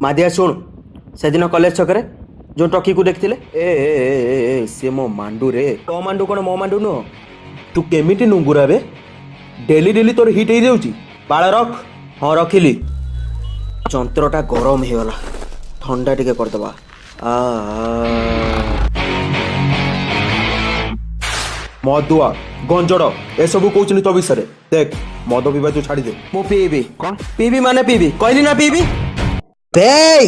ମାଧିଆ ଶୁଣ, ସେଦିନ କଲେଜ ଛକରେ ଯେଉଁ ଟକିକୁ ଦେଖିଥିଲେ, ଏ ଏ ଏ, ଏ, ଏ, ସିଏ ମୋ ମାଣ୍ଡୁ ରେ। ତୋ ମାଣ୍ଡୁ କ'ଣ ମୋ ମାଣ୍ଡୁ ନୁହଁ? ତୁ କେମିତି ନୁଙ୍ଗୁରା ବେ? ଡେଲି ଡେଲି ତୋର ହିଟ୍ ହେଇଯାଉଛି। ବାଳ ରଖ। ହଁ, ରଖିଲି। ଯନ୍ତ୍ରଟା ଗରମ ହେଇଗଲା, ଥଣ୍ଡା ଟିକେ କରିଦବା। ଆ ମଦୁଆ, ଗଞ୍ଜଡ଼ ଏସବୁ କହୁଛନ୍ତି ତୋ ବିଷୟରେ। ଦେଖ, ମଦ ପିଇବା ତୁ ଛାଡ଼ିଦେ। ମୁଁ ପିଇବି। କଣ ପିଇବି? ମାନେ ପିଇବି କହିଲି ନା, ପିଇବି। ବେଇ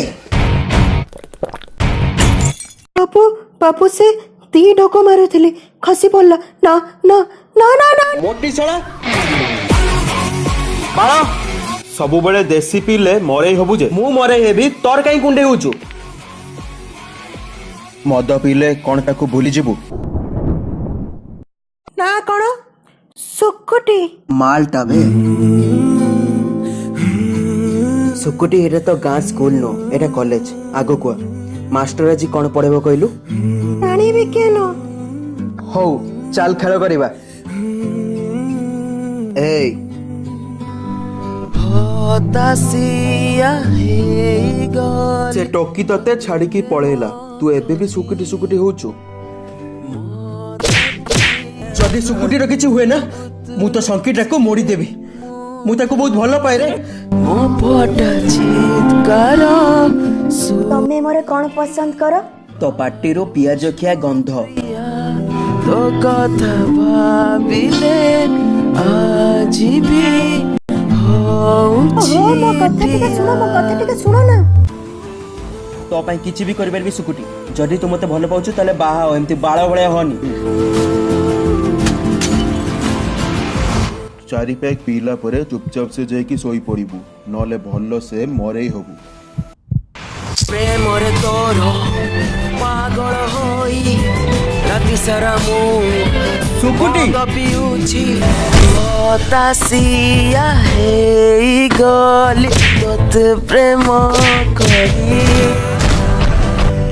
ବାପୁ, ବାପୁ, ସେ ଦି ଢୋକ ମାରୁଥିଲି, ଖସି ପଡିଲା। ନା ନା ନା ନା ନା। ମୋଟି ଶଳା, ବାଳ। ସବୁବେଳେ ଦେଶୀ ପିଇଲେ ମରେଇ ହବୁ ଯେ। ମୁଁ ମରେଇ ହେବି, ତୋର କାହିଁ କୁଣ୍ଡେଇ ହଉଛୁ? ମଦ ପିଇଲେ କଣ ତାକୁ ଭୁଲିଯିବୁ? ନା କଣ ସୁକୁଟି? ମାଲଟା ବେ ସୁକୁଟି। ଏଇଟା ତ ଗାଁ ସ୍କୁଲ ନୁହଁ, ଏଇଟା କଲେଜ। ଆଗ କୁହ, ମାଷ୍ଟର ଆଜି କଣ ପଢେଇବ କହିଲୁ? ଜାଣିବି କେନ? ହଉ ଚାଲ, ଖେଳ କରିବା। ଏଇ ସେ ଟୋକି ତତେ ଛାଡିକି ପଳେଇଲା, ତୁ ଏବେ ବି ସୁକୁଟି ସୁକୁଟି ହଉଛୁ। ଯଦି ସୁକୁଟିର କିଛି ହୁଏ ନା, ମୁଁ ତ ସଂକୀଟାକୁ ମୋଡ଼ିଦେବି। ମୁଁ ତାକୁ ବହୁତ ଭଲ ପାଏ ରେ। ତମେ ମୋର କଣ ପସନ୍ଦ କର? ତୋ ପାଟିରୁ ପିଆଜ ଖିଆ ଗନ୍ଧ। ତୋ କଥା ଭାବିଲେ ଆଜି ବି ଓହୋ, ମୋ କଥା ଟିକେ ଶୁଣ, ମୋ କଥା ଟିକେ ଶୁଣ ନା। ତୋ ପାଇଁ କିଛି ବି କରିପାରିବି ସୁକୁଟି। ଯଦି ତୁ ମତେ ଭଲ ପାଉଛୁ, ତାହେଲେ ବାହା ହ, ଏମିତି ବାଳ ଭଳିଆ ହନି। 4 ପ୍ୟାକ୍ ପିଇଲା ପରେ ଚୁପଚାପ ସେ ଯାଇକି ଶୋଇପଡ଼ିବୁ, ନହେଲେ ଭଲ ସେ ମରେଇ ହବୁ। ପ୍ରେମରେ ତୋର ପାଗଳ ହୋଇ ରାତି ସାରା ମୁଁ ସୁକୁଟି। ମଦ ପିଉଛି, ହତାଶିଆ ହେଇଗଲି ତୋତେ ପ୍ରେମ କରି।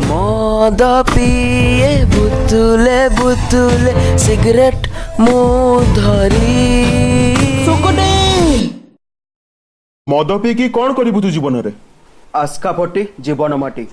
ମଦ ପିଏ ବୁତୁଲେ ବୁତୁଲେ, ସିଗରେଟ ମୁଁ ଧରି। ସୁକୁଟି। ମଦ ପିଇକି କଣ କରିବୁ ତୁ ଜୀବନରେ? ଆସ୍କା ଫଟି, ଜୀବନ ମାଟି।